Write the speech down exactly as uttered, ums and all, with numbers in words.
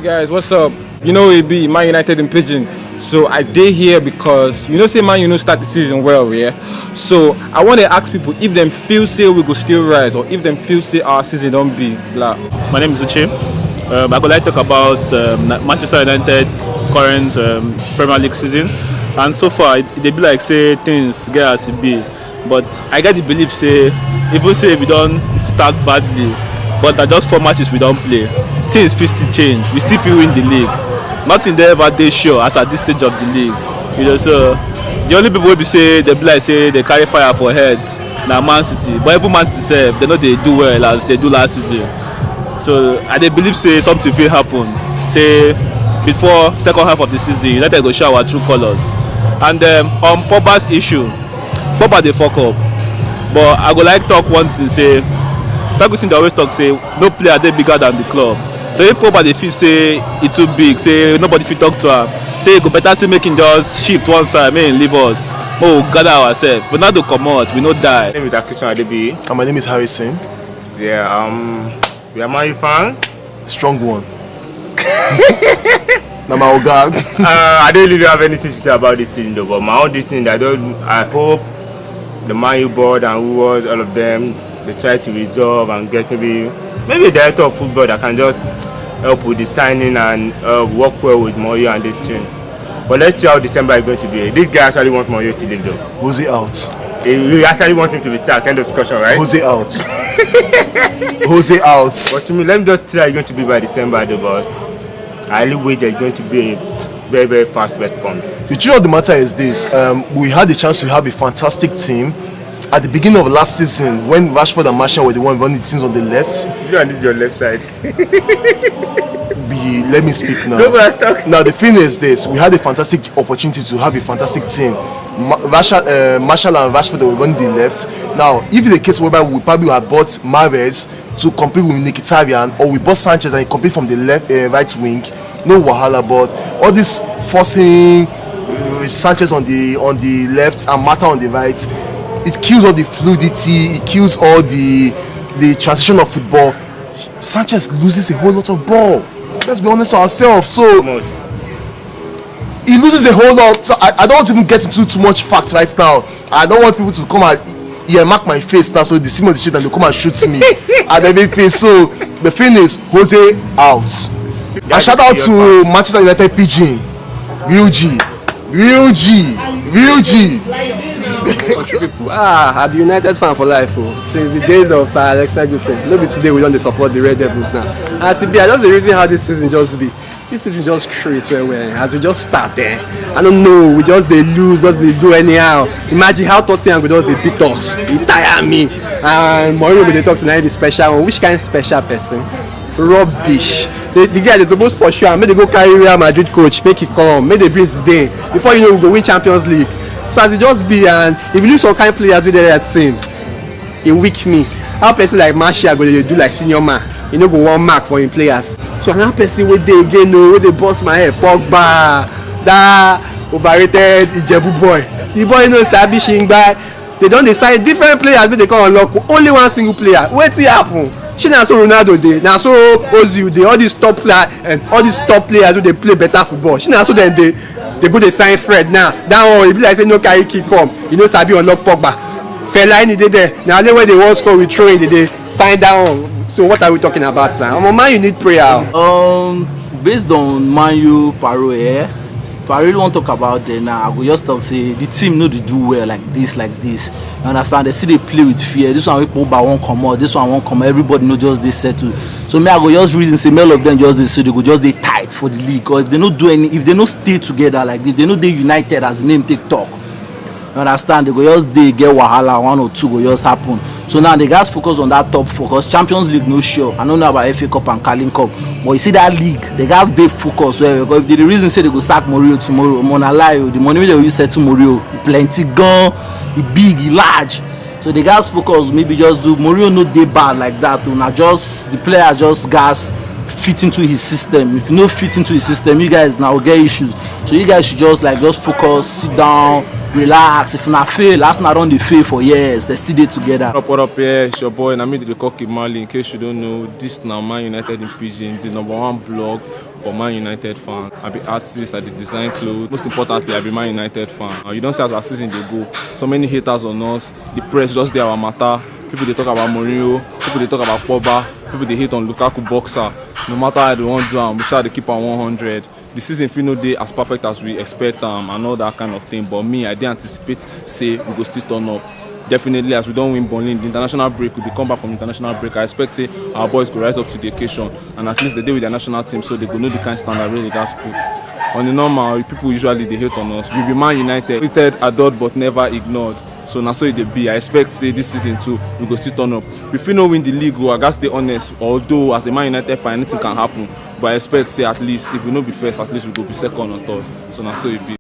Guys, what's up? You know it be Man United in Pidgin. So I dey here because you know say Man U no start the season well, yeah. So I want to ask people if dem feel say we go still rise or if dem feel say our season don be blah. My name is Uche. Um, I go like talk about um, Na- Manchester United current um, Premier League season, and so far it, it dey be like say things get as e be. But I get the belief say even say we don start badly, but na just four matches we don play. Things fit still change. We still fit win the league. Nothing dey ever dey sure as at this stage of the league. You know, so the only people wey be say dey be like say dey carry fire for head na Man City. But even Man City sef, dem no dey do well as dem do last season. So I dey believe say something fit happen. Say before second half of the season, United go show our true colours. And um, on Pogba's issue, Pogba dey fuck up. But I go like talk one thing say Ferguson dey always talk say no player dey bigger than the club. So if Pogba dey feel say e too big, say nobody fit talk to am, say e go better say make him just shift one side, make him leave us, make we gather ourselves. Ronaldo comot, we no die. My name is Akinson Adebiyi. And my name is Harrison. Yeah, um, we are Man U fans. Strong one. Na my oga. Uh, I don't really have anything to say about this thing though, but my own this thing, I don't. I hope the Man U board and who was all of them, they try to resolve and get maybe maybe a director of football that can just help with the signing and uh, work well with Moyo and this thing. But let's see how December is going to be. This guy actually wants Moyo to leave though. Jose out. He, he actually wants him to be sacked. End of discussion, right? Jose out. Jose out. But to me, let me just see how it's going to be by December though, but I really wish there's going to be a very, very fast response. The truth of the matter is this. Um, we had the chance to have a fantastic team. At the beginning of last season, when Rashford and Martial were the one running the teams on the left, you and your left side. Be, let me speak now. No, but I talk. Now the thing is this: we had a fantastic opportunity to have a fantastic team. Ma- Rashford, uh, Martial and Rashford were running the left. Now, if the case whereby we probably had bought Mahrez to compete with Mkhitaryan, or we bought Sanchez and he compete from the left, uh, right wing, no wahala. But all this forcing uh, Sanchez on the on the left and Mata on the right, it kills all the fluidity. It kills all the the transition of football. Sanchez loses a whole lot of ball. Let's be honest to ourselves. So he loses a whole lot. So I, I don't want to even get into too much facts right now. I don't want people to come and yeah, mark my face now. So they see me on the street and they come and shoot me and everything. So the thing is, Jose out. And shout out to Manchester United Pidgin, real G, real G, real G. Ah, I be United fan for life o. Since the days of Sir Alex Ferguson. No be today we don dey support the Red Devils now. As e be, I just dey reason how this season just be. This season just craze well well. As we just start, eh, I don't know. We just dey lose, just dey do anyhow. Imagine how Tottenham go just dey beat us. E tire me. And Mourinho go dey talk say na him be special one. Which kind special person? Rubbish. The, the guy dey suppose pursue am. Make they go carry Real Madrid coach. Make he come. Make they bring Zidane. Before you know, we go win Champions League. So as e just be, and if you lose some kind players wey dey that team, e weak me. How person like Martial go dey do like senior man? E no go wan mark for him players. So another person wey dey again o, wey dey burst my head, Pogba, that overrated Ijebu boy. The boy no sabi shingba. They don dey sign different players wey dey come unlock only one single player. Wetin happen? Shey na so Ronaldo dey, na so Ozil dey, all these top player and all these top players wey dey play better football. Shey na so dem dey, dey go dey sign Fred now. That one e be like say no carry key come. E no sabi unlock Pogba. Fellaini dey there. Na only when they wan score with throw in they dey sign that one. So what are we talking about now? Omo, Man U need prayer. Um, based on Man U paro, eh, if I really wan talk about them now, I go just talk say the team no dey do well like this, like this. You understand? They still dey play with fear. This one wey Pogba wan comot, this one wan comot. Everybody no just dey settle. So me, I go just reason say all of them just dey, so they go just dey tight for the league. Or if they no do any, if they no stay together like this, if they no dey united as the name take talk, you understand? They go just dey get wahala, one or two go just happen. So now they gats focus on that top four, 'cause Champions League no sure. I no know about F A Cup and Carling Cup, but you see that league, they gats dey focus well, because if they dey reason say they go sack Mourinho tomorrow, omo, na lie o. The money wey they go use settle Mourinho plenty gan, e big, e large. So they gats focus, maybe just do. Mourinho no dey bad like that o. Na just the players just gats fit into his system. If you no fit into his system, you guys now get issues. So you guys should just, like, just focus, sit down, relax. If una fail, Arsenal don dey fail for years. They still dey together. What up, what up, yeah, it's your boy, na me dey call Kimali. In case you don't know, this na Man United in Pidgin, the number one blog For Man United fan, I be artist, I dey design clothes. Most importantly, I be Man United fan. Uh, you don see as our season dey go. So many haters on us. The press just dey our matter. People dey talk about Mourinho. People dey talk about Pogba. People dey hate on Lukaku boxer. No matter how they wan do am, we sha dey keep am one hundred. The season fit no dey as perfect as we expect am and all that kind of thing. But me, I dey anticipate say we go still turn up. Definitely, as we don win Berlin, the international break, we dey come back from international break. I expect say our boys go rise up to the occasion, and at least they dey with their national team, so they go know the kind standard wey they gats put. On the normal, people usually dey hate on us. We be Man United, hated, adored, but never ignored. So na so e dey be. I expect say this season too, we go still turn up. We fit no win the league o, I gats dey honest. Although as a Man United fan, anything can happen. But I expect say at least if we no be first, at least we go be second or third. So na so e be.